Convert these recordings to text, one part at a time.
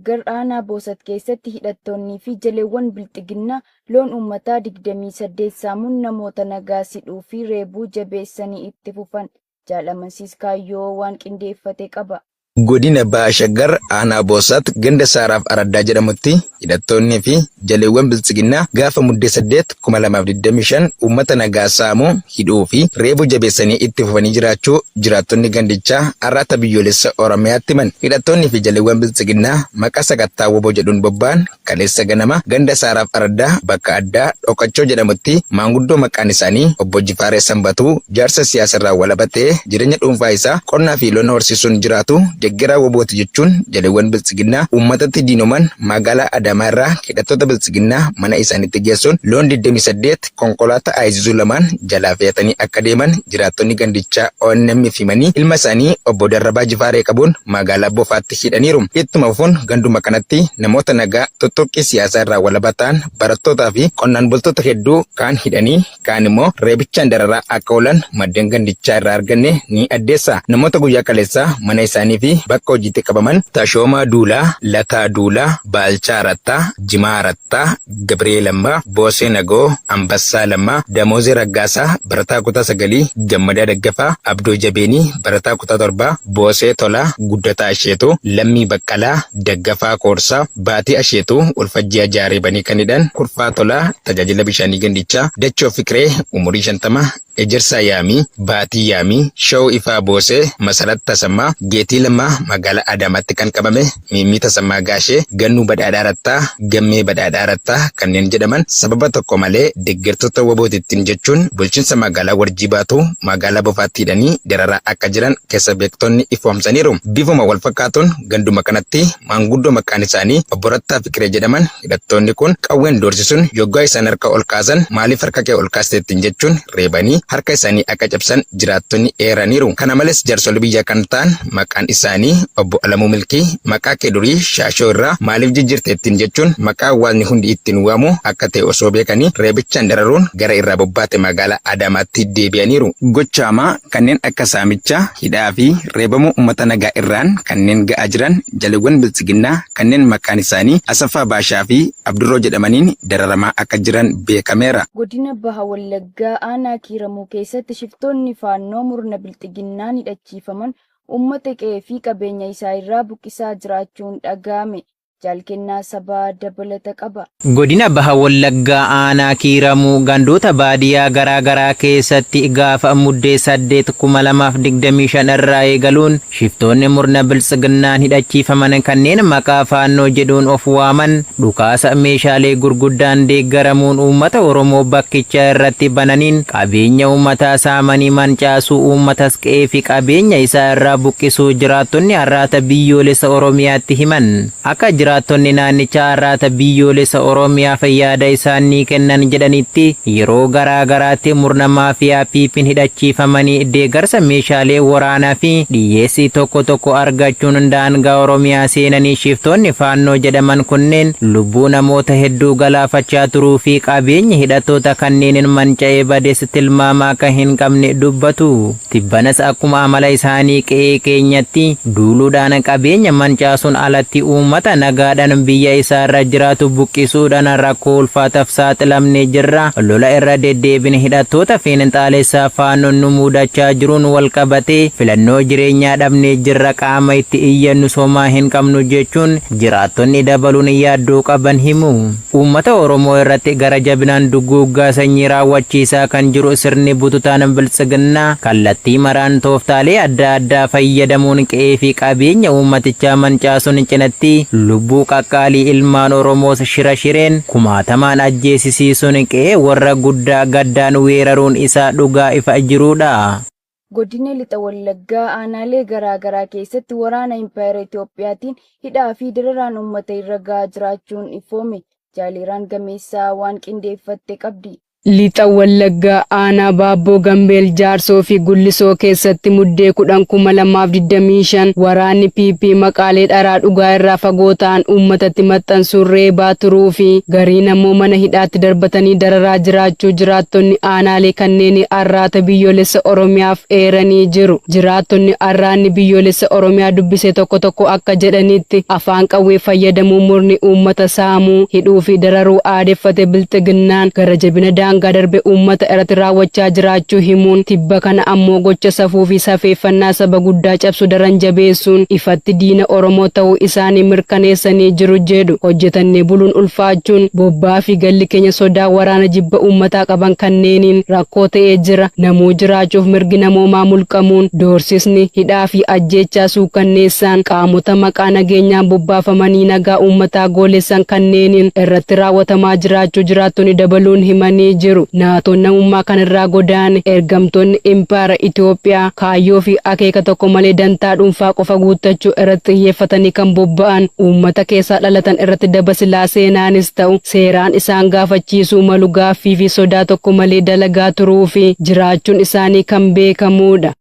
Shaggar aanaa Boosat keessatti hidhattoonnii fi jaleewwan Bilxiginnaa loon uummataa 28 saamuun namoota nagaa sidhuu fi reebuu jabeessanii itti fufan. Jaal Amansiis Kaayyoo waan qindeeffate qaba. Godina Baha Shaggar aanaa Boosat ganda Saaraaf Araddaa jedhamutti hidhattoonnii fi jaleewwan Biltsiginnaa gaafa Muddee 8, 2025 uummata nagaa saamuu, hidhuu fi reebuu jabeessanii itti fufanii jiraachuu jiraattonni gandichaa Arraata Biyyoolessa Oromiyaatti himan. Hidhattoonnii fi jaleewwan Biltsiginnaa maqaa sakattaa wbo jedhuun bobba'an Kaleessa ganama ganda Saaraaf Araddaa bakka addaa Dhokachoo jedhamutti maanguddoo maqaan isaanii Obbo Jifaaree Sanbatuu jaarsa siyaasarraa walaba ta'ee jireenya dhuunfaa isaa qonnaa fi loon horsiisuun jiraatu deggeraa WBOti jechuun jaleewwan Biltsiginnaa uummatatti diinoman magaalaa Adaamaa irraa hidhattoota Biltsiginnaa mana isaaniitti geessuun loon 28 konkolaataa Ayizuzuu lamaan jalaa fe'atanii akka deeman jiraattonni gandichaa ONM'f himanii ilma isaanii Obbo Darrabaa Jifaaree qabuun magaalaa Bofaatti hidhaniiru. Ittuma fufuun ganduma kanatti namoota nagaa tuttuqqii siyaasaa irraa walaba ta'an barattootaa fi qonnaan bultoota hedduu kaan hidhanii kaan immoo reebichaan dararaa akka oolan maddeen gandichaa irraa arganne ni addeessa. Namoota guyyaa kaleessaa mana isaanii fi bakka hojiitti qabaman Tashoomaa Duulaa, Lataa Duulaa, Baalchaa Rattaa, Jimaa Rattaa, Gabiree Lammaa, Boosee Nagoo, Ambassaa Lammaa, Damoozee Raggaasaa, barataa kutaa sagalii, Gammadaa Daggafaa, Abdoo Jabeenii, barataa kutaa torbaa, Boosee Tolaa, Guddataa Asheetuu, Lammii Baqqalaa, Daggafaa Koorsaa, Baatii Asheetuu, Ulfajjii Ajaa reebanii kan hidhan, Kurfaa Tolaa, tajaajila bishaanii gandichaa, Dachoo Fiqiree, umurii 50, Ejersaa Yaamii, Baatii Yaamii, Show Ifaa Boosee, Masarat Tasammaa, Geetii Lammaa magaalaa Adaamaatti kan qabame, Miimmii Tasammaa Gaashee, Gannuu Badhaadhaa Rattaa, Gammee Badhaadhaa Rattaa kanneen jedhaman sababa tokko malee deggertoota wbo ittiin jechuun bulchiinsa magaalaa Warjii Baatuu magaalaa Bofaatti hidhanii dararaa akka jiran keessa beektonni ifoomsaniiru. Bifuma wal fakkaatuun ganduma kanatti maanguddoo maqaan isaanii Obbo Rattaa Fiqiree jedhaman Hidhattoonni kun qawween doorsisuun yoggaa isaan harka ol kaasan maaliif harka kee ol kaaste ittiin jechuun reebanii harka isaanii akka cabsan jiraattonni eeraniiru. Kana malees jaarsolii biyyaa kan ta'an maqaan isaanii Obbo Alamuu Milkii maqaa kee durii Shaashoo irraa maaliif jijjiirte ittiin jechuun maqaa hawaasni hundi ittiin waamu akka ta'e osoo beekanii reebichaan dararuun gara irraa bobbaate magaalaa Adaamaatti deebi'aniiru. Gocha hamaa kanneen akka saamichaa, hidhaa fi reebamuu uummata nagaa irraan kanneen ga'aa jiran jaleewwan Biltsiginnaa kanneen maqaan isaanii Asaffaa Baashaa fi Abdurroo jedhamaniin dararamaa akka jiran beekameera. Godina Baha Wallaggaa aanaa Kiiramuu keessatti shiftoonni Faannoo murna Bilxiginnaan hidhachiifaman uummata qe'ee fi qabeenya isaa irraa buqqisaa jiraachuun dhaga'ame. Jaal Kennaa Sabaa dabalata qaba. Godina Baha Wallaggaa Aanaa Kiiramuu gandoota baadiyaa garaa garaa keessatti gaafa Muddee 8, 2025 irraa eegaluun shiftoonni murna Biltsiginnaan hidhachiifaman kanneen maqaa Faannoo jedhuun of waaman dhukaasa meeshaalee gurguddaan deeggaramuun uummata Oromoo bakkichaa irratti bananiin qabeenya uummataa saamanii mancaasuu uummatas qe'ee fi qabeenya isaa irraa buqqisuu jiraattonni Arraata Biyyoolessa Oromiyaatti himan. Akka jiraattonni naannichaa Arraata Biyyoolessa Oromiyaaf yaada isaannii kennan jedhanitti, yeroo garaa garaatti murna maafiyaa PPn hidhachiifamanii deegarsa meeshaalee waraanaa fi dhiyyeessii tokko tokko argachuun daangaa Oromiyaa seenanii shiftoonni Faannoo jedhaman kunneen lubbuu namoota hedduu galaafachaa turuu fi qabeenyi hidhattoota kanneeniin manca'ee bades tilmaama akka hin qabne dubbatu. Tibbanas akkuma amala isaanii qe'ee keenyatti duuluudhaan qabeenya mancaasuun alatti uummata nagaadhaan biyya isaarra jiraatu buqqisuudhaan rakkoo ulfaataaf saaxilamnee jirra. Lola irra deddeebiin hidhattoota fiinxaalessaa Faannoon nu muudachaa jiruun walqabatee filannoo jireenyaa dhabnee jirra qaama itti iyyannus homaa hin qabnu jechuun jiraattonni dabaluun yaaddoo qaban himu. Uummata Oromoo irratti gara jabinaan dugguuggaa sanyii raawwachiisaa kan jiru sirni bututaan Biltsiginnaa kallattii maraan tooftaalee adda addaa fayyadamuun qe'ee fi qabeenya uummatichaa mancaasuun cinatti lubbuu qaqqaalii ilmaan Oromoos shira shireen kumaatamaan ajjeesisiisuun qe'ee warra guddaa gaddaan weeraruun isaa dhugaa ifa jiruudha. Godina Lixa Wallaggaa aanaalee garaa garaa keessatti waraana Impaayera Itiyoophiyaatiin hidhaa fi dararaan uummata irra gahaa jiraachuun ifoome. Jaaleeraan Gameessaa waan qindeeffatte qabdi. Lixa Wallaggaa aanaa Baabboo Gambeel Jaarsoo fi Gullisoo keessatti Muddee 10,2025 waraanni PP maqaalee dharaa dhugaa irraa fagoo ta'an uummatatti maxxansuun reebaa turuu fi gariin ammoo mana hidhaatti darbatanii dararaa jiraachuu jiraattonni aanaalee kanneenii Arraata Biyyoolessa Oromiyaaf eeranii jiru. Jiraattonni Arraanni Biyyoolessa Oromiyaa dubbise tokko tokko akka jedhanitti, afaan qawwee fayyadamuun murni uummata saamuu, hidhuu fi dararuu aadeffate Bilxiginnaan gara jabina daangaa darbe uummata irratti raawwachaa jiraachuu himuun, tibba kana ammoo gocha safuu fi safeeffannaa saba guddaa cabsu daran jabeessuun ifatti diina Oromoo ta'uu isaanii mirkaneessanii jiru jedhu. Hojjetannee buluun ulfaachuun, bobbaa fi galli keenya sodaa waraana jibba uummataa qaban kanneeniin rakkoo ta'ee jira. Namuu jiraachuuf mirgi namoomaa mulqamuun, doorsisni, hidhaa fi ajjeechaa suukkanneessaan qaamota maqaa nageenyaan bobbaafamanii nagaa uummataa goolessan kanneeniin irratti raawwatamaa jiraachuu jiraattonni dabaluun himanii jiru. Naatoon namummaa kan irraa godaane, ergamtoonni Impaayera Itoophiyaa kaayyoo fi akeeka tokko malee dantaa dhuunfaa qofa guuttachuu irratti xiyyeeffatanii kan bobba'an uummata keessaa dhalatan irratti daba silaa seenaanis ta'u seeraan isaan gaafachiisuu malu gaaffii fi sodaa tokko malee dalagaa turuu fi jiraachuun isaanii kan beekamuudha.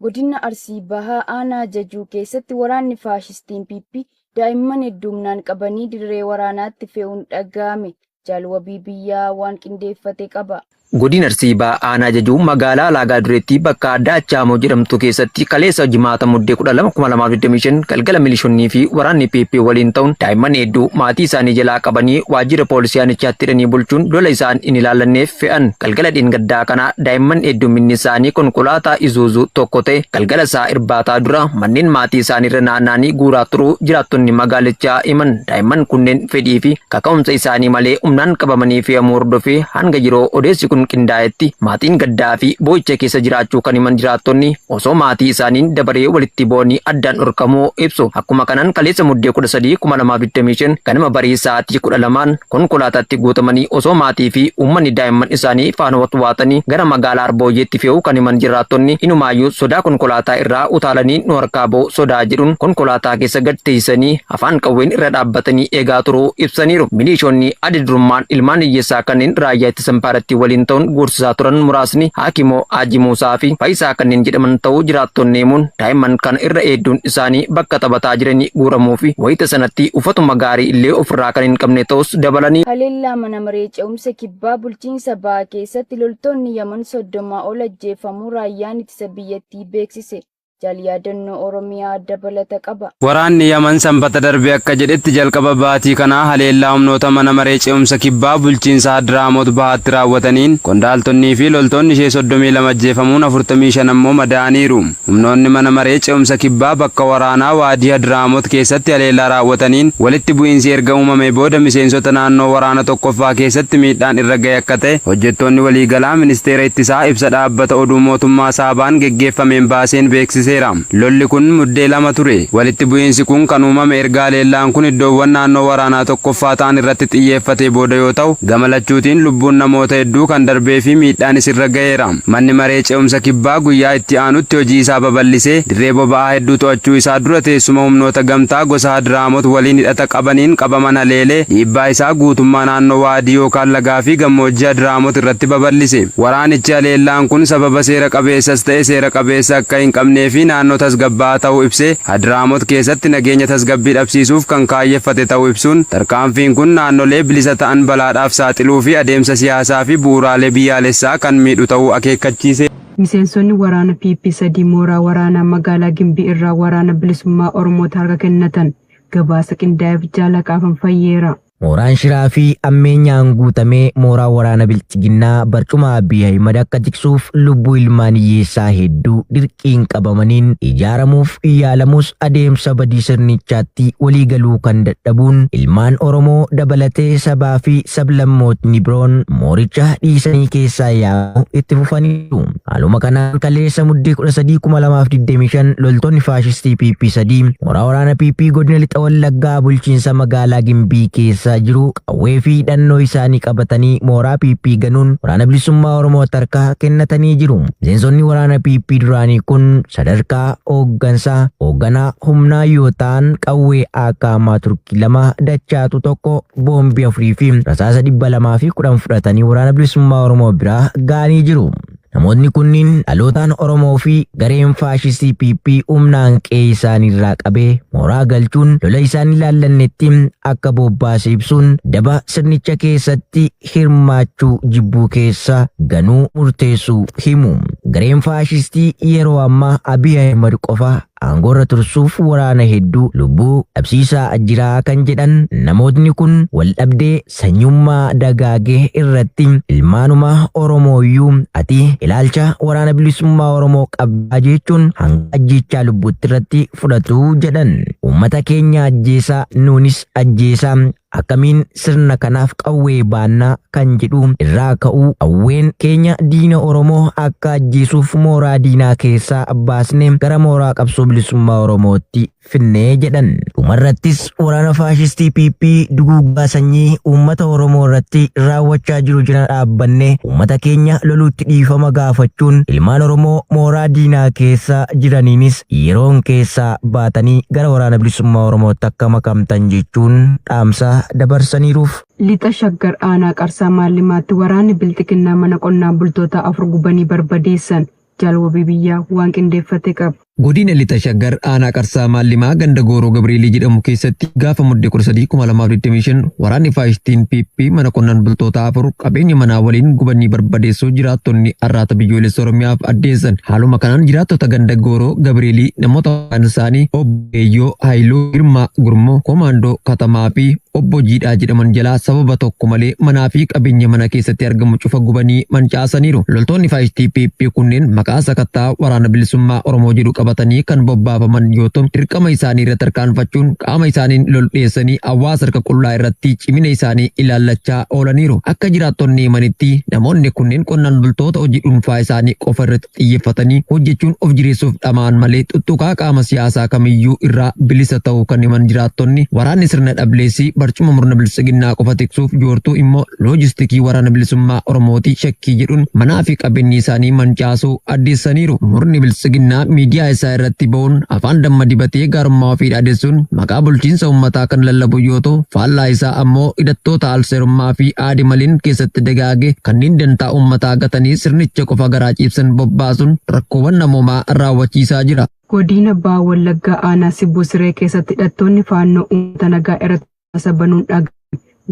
Godina Arsii Bahaa aanaa Jajuu keessatti waraanni faashistiin PP daa'imman hedduumnaan qabanii dirree waraanaatti fe'uun dhaga'ame. Jaal Wabii Biyyaa waan qindeeffate qaba. Godina Arsii Bahaa Aanaa Jajuu magaalaa Alaagaa Dureetti bakka addaa Achaamoo jedhamtu keessatti kaleessa Jimaata Muddee 12, 2025 galgala milishonnii fi waraanni PP waliin ta'uun daa'imman hedduu maatii isaanii jalaa qabanii waajjira poolisii aanichaatti hidhanii bulchuun lola isaan hin ilaallanneef fe'an. Galgala dheengaddaa kana daa'imman heddumminni isaanii konkolaataa Isuzu tokko ta'e galgala isaa irbaataa dura manneen maatii isaaniirra naanna'anii guuraa turuu jiraattonni magaalichaa himan. Daa'imman kunneen fedhii fi kaka'umsa isaanii malee humnaan qabamanii fe'amuu hordofee hanga yeroo odeessi kun qindaa'etti maatiin gaddaa fi boo'icha keessa jiraachuu kan himan jiraattonni osoo maatii isaaniin dabaree walitti bu'anii addaan dhorkamuu ibsu. Akkuma kanaan kaleessa Muddee 13, 2025 ganama barii sa'aatii 12n konkolaataatti guutamanii osoo maatii fi uummanni daa'imman isaanii faana watwaatanii gara magaalaa Arbooyyeetti fe'uu kan himan jiraattonni inumaayyuu sodaa konkolaataa irraa utaalanii nu harkaa ba'u sodaa jedhuun konkolaataa keessa gad teessisanii afaan qawween irra dhaabbatanii eegaa turuu ibsaniiru. Miliishonni adda durummaan ilmaan hiyyeessaa kanneen raayyaa ittisa impaayerattii waliin ta'uun guursisaa turan muraasni Haakimoo Haaji Muusaa fi Fayisaa kanneen jedhaman ta'uu jiraattonni himuun daa'imman kana irra hedduun isaanii bakka taphataa jiranii guuramuu fi wayita sanatti uffatuma gaarii illee ofirraa kan hin qabne ta'us dabalanii. Haleellaa Mana Maree Ce'umsa Kibbaa bulchiinsa Bahaa keessatti loltoonni Yaman 30 ol ajjeefamuu Raayyaan Ittisa biyyattii beeksise. Jaal Yaadannoo Oromiyaa dabalata qaba. Waraanni Yaman Sanbata darbe akka jedhetti jalqaba baatii kanaa haleellaa humnoota mana maree ce'umsa kibbaa bulchiinsa Hadraamoot Bahaatti raawwataniin qondaaltonnii fi loltoonni ishee 32 ajjeefamuun 45 ammoo madaa'aniiru. Humnoonni mana maree ce'umsa kibbaa bakka waraanaa Waadii Hadraamoot keessatti haleellaa raawwataniin walitti bu'iinsi erga uumamee booda miseensota naannoo waraana tokkoffaa keessatti miidhaan irra ga'e akka ta'e hojjettoonni waliigalaa ministeera ittisaa ibsa dhaabbata oduu mootummaa Saabaan geggeeffameen baaseen beeksiseera. Lolli kun Muddee 2 ture. Walitti bu'iinsi kun kan uumame erga haleellaan kun iddoowwan naannoo waraanaa tokkoffaa ta'an irratti xiyyeeffatee booda yoo ta'u, gama lachuutiin lubbuun namoota hedduu kan darbee fi miidhaanis irra ga'eera. Manni Maree Ce'umsa Kibbaa guyyaa itti aanutti hojii isaa babal'isee dirree boba'aa hedduu to'achuu isaa dura teessuma humnoota gamtaa gosa Hadraamot waliin hidhata qabaniin qabaman haleelee dhiibbaa isaa guutummaa naannoo Waadii yookaan lagaa fi gammoojjii Hadraamot irratti babal'ise. Waraanichi haleellaan kun sababa seera qabeessas ta'e seera qabeessa akka hin qabnee fi naannoo tasgabbaa'aa ta'uu ibsee, Hadraamot keessatti nageenya tasgabbii dhabsiisuuf kan kaayyeffate ta'uu ibsuun, tarkaanfiin kun naannolee bilisa ta'an balaadhaaf saaxiluu fi adeemsa siyaasaa fi bu'uuraalee biyyaalessaa kan miidhu ta'uu akeekkachiiseera. Miseensonni waraana PP 3 mooraa waraanaa magaalaa Gimbii irraa Waraana Bilisummaa Oromootti harka kennatan. Gabaasa qindaa'eef Jaal Haqaafan Fayyeera. Mooraan shiraa fi ammeenyaan guutame mooraa waraana Bilxiginnaa barcuma Abiy Ahimed akka tiksuuf lubbuu ilmaan hiyyeessaa hedduu dirqiin qabamaniin ijaaramuuf yaalamus adeemsa badii sirnichaatti walii galuu kan dadhabuun ilmaan Oromoo dabalatee sabaa fi sablammootni biroon mooricha dhiisanii keessaa yaa'uu itti fufaniiru. Haaluma kanaan kaleessa Muddee 13, 2025 loltoonni faashistii PP 3 mooraa waraana PP godina Lixa Wallaggaa bulchiinsa magaalaa Gimbii keessa geggeessaa jiru qawwee fi hidhannoo isaanii qabatanii mooraa PP ganuun Waraana Bilisummaa Oromoo harka kennatanii jiru. Miseensonni waraana PP duraanii kun sadarkaa hooggansaa hoogganaa humnaa yoo ta'an, qawwee AKM Turkii 2, dachaatu 1, boombii 4 fi rasaasa 210 fudhatanii Waraana Bilisummaa Oromoo biraa ga'anii jiru. Namootni kunniin dhalootaan Oromoo fi gareen faashistii PP humnaan qe'ee isaaniirraa qabee mooraa galchuun lola isaan ilaallannetti akka bobbaase ibsuun, daba sirnicha keessatti hirmaachuu jibbuu keessa ganuu murteessuu himu. Gareen faashistii yeroo ammaa Abiy Ahimad qofa aangoorra tursuuf waraana hedduu lubbuu dhabsiisaa jira kan jedhan namootni kun, waldhabdee sanyummaa dagaagee irratti ilmaanuma Oromooyyuu ati ilaalcha Waraana Bilisummaa Oromoo qabdaa jechuun hanga ajjeechaa lubbuutti irratti fudhatu jedhan. Uummata keenya ajjeesaa, nuunis ajjeesaa, akkamiin sirna kanaaf qawwee baannaa kan jedhu irraa ka'uu qawween keenya diina Oromoo akka ajjeesuuf mooraa diinaa keessaa baasne gara mooraa qabsoo bilisummaa Oromootti finnee jedhan. Dhumarrattis waraana faashistii PP duguuggaa sanyii uummata Oromoo irratti raawwachaa jiru jira dhaabbanne uummata keenya loluutti dhiifama gaafachuun, ilmaan Oromoo mooraa diinaa keessa jiraniinis yeroon keessaa baatanii gara Waraana Bilisummaa Oromootti akka makamtan jechuun dhaamsa dabarsaniiruuf. Lixa Shaggar aanaa Qarsaa Maallimaatti waraanni Bilxiginnaa mana qonnaan bultootaa 4 gubanii barbadeessan. Jaal Wabii Biyyaa waan qindeeffate qaba. Godina Lixa Shaggar aanaa Qarsaa Maallimaa ganda Gooroo Gabreelii jedhamu keessatti gaafa Mudde 13, 2025 waraanni faashistiin PP mana qonnaan bultootaa 4 qabeenya manaa waliin gubanii barbadeessuu jiraattonni Arraata Biyyoolessa Oromiyaaf addeessan. Haaluma kanaan jiraattota ganda Gooroo Gabreelii namoota maqaan isaanii Obbo Eeyyoo Haayiluu, Girmaa Gurmoo, Komaandoo Katamaa fi Obbo Jiidhaa jedhaman jalaa sababa tokko malee manaa fi qabeenya mana keessatti argamu cufa gubanii mancaasaniiru. Loltoonni faashistii PP kunneen maqaa sakattaa Waraana Bilisummaa Oromoo jedhu qabatanii kan bobbaafaman yoo ta'u, dirqama isaanii irra tarkaanfachuun qaama isaaniin lolu dhiyeessanii hawaasa harka qullaa irratti cimina isaanii ilaallachaa oolaniiru. Akka jiraattonni himanitti, namoonni kunneen qonnaan bultoota hojii dhuunfaa isaanii qofa irratti xiyyeeffatanii hojjechuun of jireessuuf dhama'an malee tuttuqaa qaama siyaasaa kamiyyuu irraa bilisa ta'uu kan himan jiraattonni, waraanni sirna dhableessii barcuma murna biltsiginnaa qofa tiksuuf joortuu immoo loojistikii Waraana Bilisummaa Oromooti shakkii jedhuun manaa fi qabeenyi isaanii mancaasuu addeessaniiru. Murni biltsiginnaa miidiyaa isaa irratti ba'uun afaan damma dibatee gaarummaa ofii dhaadessuun maqaa bulchiinsa uummataa kan lallabu yoo ta'u, faallaa isaa ammoo hidhattoota alseerummaa fi aadi maliin keessatti dagaage kanneen dantaa uummataa gatanii sirnicha qofa garaa ciibsan bobbaasuun rakkoowwan namoomaa raawwachiisaa jira. Godina Baha Wallaggaa aanaa Sibuu Siree keessatti hidhattoonni Faannoo uummata nagaa irratti dhukaasa banuun dhaga'ame.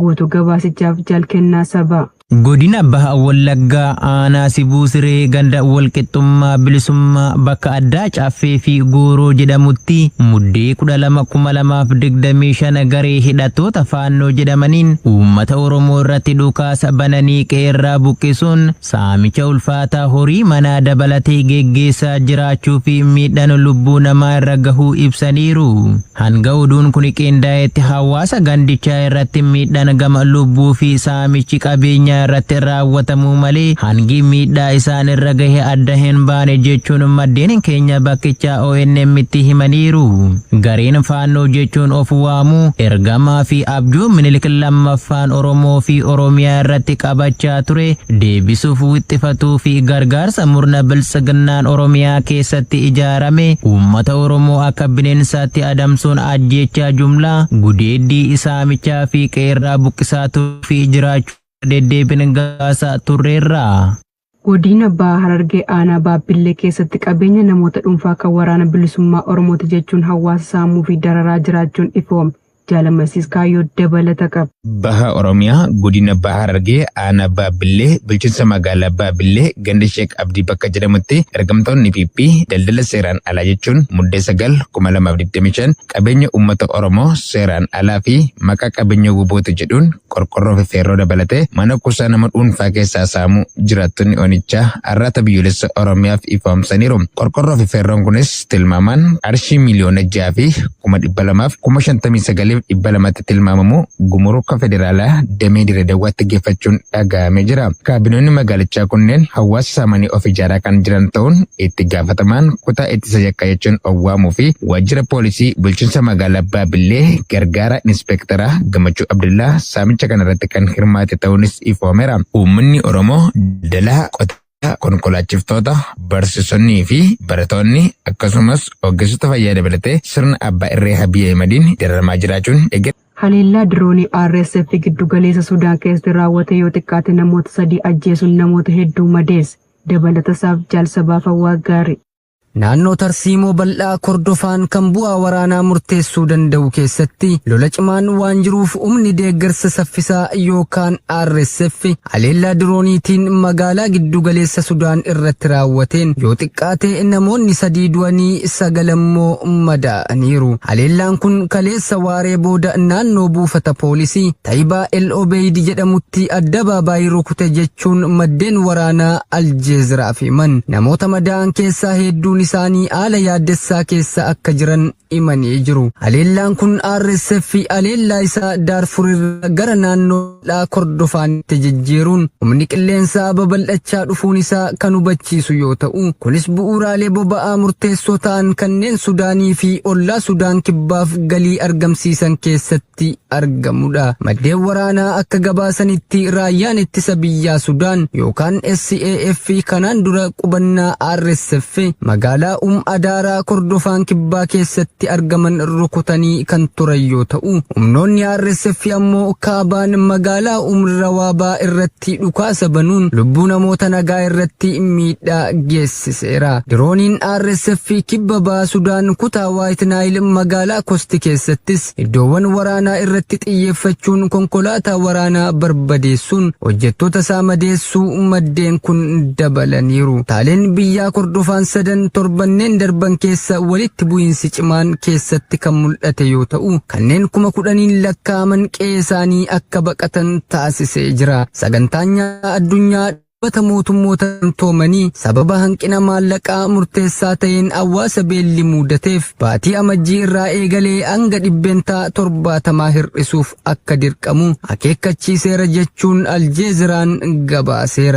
Guutuu gabaasichaaf Jaal Kennaa Sabaa. Godina Baha Wallaggaa aanaa Sibuu Siree ganda Walqixxummaa Bilisummaa bakka addaa Caffee fi Gooroo jedhamutti Muddee 12,2025 garee hidhattoota Faannoo jedhamaniin uummata Oromoo irratti dhukaasa bananii qe'eerraa buqqisuun saamicha ulfaataa horii manaa dabalatee geggeessaa jiraachuu fi miidhaan lubbuu namaa irra gahuu ibsaniiru. Hanga oduun kuni qindaa'etti hawaasa gandichaa irratti miidhaan gama lubbuu fi saamichi qabeenyaa irratti raawwatamuu malee hangi miidhaa isaan irra gahe adda hin baane jechuun maddeen keenya bakkichaa ONM'tti himaniiru. Gareen Faannoo jechuun of waamu ergamaa fi abjuu Minilik 2ffaan Oromoo fi Oromiyaa irratti qabachaa ture deebisuuf wixxifatuu fi gargaarsa murna Biltsiginnaan Oromiyaa keessatti ijaarame uummata Oromoo akka bineensaatti adamsuun ajjeechaa jumlaa, gudeeddii, saamichaa fi qe'eerraa buqqisaa turuu fi jiraachuu irra deddeebiin gabaasaa turreerra. Godina Baha Harargee aanaa Baabbillee keessatti qabeenya namoota dhuunfaa kan Waraana Bilisummaa Oromooti jechuun hawaasa saamuu fi dararaa jiraachuun ifoome. Jaal Amansiis Kaayyoo dabalata qaba. Baha Oromiyaa Godina Baha Harargee Aanaa Baabbillee Bulchiinsa Magaalaa Baabbillee Ganda Sheek Abdii bakka jedhamutti ergamtoonni PP daldala seeraan alaa jechuun Muddee 9, 2025 qabeenya uummata Oromoo seeraan alaa fi maqaa qabeenya WBOti jedhuun qorqorroo fi feerroo dabalatee mana kuusaa nama dhuunfaa keessaa saamuu jiraattonni onichaa Arraata Biyyoolessa Oromiyaaf ifoomsaniiru. Qorqorroo fi feerroon kunis tilmaamaan qarshii 6,259,000 8200tti tilmaamamu gumuruka federaalaa damee Dirree Dawwaatti geeffachuun dhaga'amee jira. Kaabinoonni magaalichaa kunneen hawaasa saamanii of ijaaraa kan jiran ta'uun itti gaafatamaan kutaa ittisa yakkaa jechuun owwaamuu fi waajjira poolisii bulchiinsa magaalaa Baabillee gargaara inspektaraa Gammachuu Abdullaa saamicha kanarratti kan hirmaate ta'uunis ifoomeera. Uummanni Oromoo daldalaa, qotaa, konkolaachiftoota, barsiisonnii fi baratoonni akkasumas ogeessota fayyaa dabalatee sirna abbaa irree Abiy Ahimadiin dararamaa jiraachuun eegale. Haleellaa diroonii RSF giddugaleessa Sudaan keessatti raawwate yoo xiqqaate namoota 3 ajjeesuun namoota hedduu madeesse. Dabalata isaaf Jaalsabaa Fawwaa Gaarii. Naannoo tarsiimoo bal'aa Kordofaan kan bu'aa waraanaa murteessuu danda'u keessatti lola cimaan waan jiruuf humni deeggarsa saffisaa yookaan RSF haleellaa dirooniitiin magaalaa giddugaleessa Sudaan irratti raawwateen yoo xiqqaate namoonni 3 du'anii 9 immoo madaa'aniiru. Haleellaan kun kaleessa waaree booda naannoo buufata poolisii Tayibaa El Obeid jedhamutti addabaabaayii rukute jechuun maddeen waraanaa Aljeeziraaf himan. Namoota madaa'an keessaa hedduun isaanii haala yaaddessaa keessa akka jiran himanii jiru. Haleellaan kun RSF haleellaa isaa Daarfur irraa gara naannoo bal'aa Kordofaanitti jijjiiruun humni qilleensaa babal'achaa dhufuun isaa kan hubachiisu yoo ta'u, kunis bu'uuraalee boba'aa murteessoo ta'an kanneen Sudaanii fi ollaa Sudaan Kibbaaf galii argamsiisan keessatti argamudha. Maddeen waraanaa akka gabaasanitti raayyaan ittisa biyyaa Sudaan yookaan SAF kanaan dura qubannaa RSF magaalaa Adaaraa Kordofaan Kibbaa keessatti argaman rukutanii kan turan yoo ta'u, humnoonni RSF ammoo kaabaan magaalaa Rawaabaa irratti dhukaasa banuun lubbuu namoota nagaa irratti miidhaa geessiseera. Dirooniin RSF kibba baha Sudaan kutaa Waayit Naayil magaalaa Kosti keessattis iddoowwan waraanaa irratti xiyyeeffachuun konkolaataa waraanaa barbadeessuun hojjettoota isaa madeessuu maddeen kun dabalaniiru. Taaleen biyyaa Kordofaan sadan torbanneen darban keessa walitti bu'iinsi cimaan keessatti kan mul'ate yoo ta'u, kanneen 10,000n lakkaa'aman qe'ee isaanii akka baqatan taasisee jira. Sagantaan Nyaata Addunyaa Dhaabbata Mootummoota Gamtoomanii sababa hanqina maallaqaa murteessaa ta'een hawaasa beelli muudateef baatii Amajjii irraa eegalee hanga 70% hir'isuuf akka dirqamu akeekkachiiseera jechuun Aljeeziraan gabaaseera.